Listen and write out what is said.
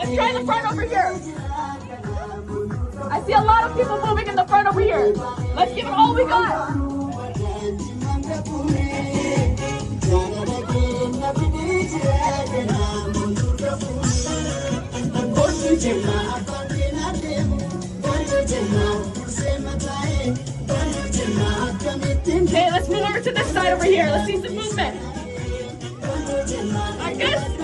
Let's try the front over here. I see a lot of people moving in the front over here. Let's give it all we got. Okay, let's move over to this side over here. Let's see some movement. Akkas.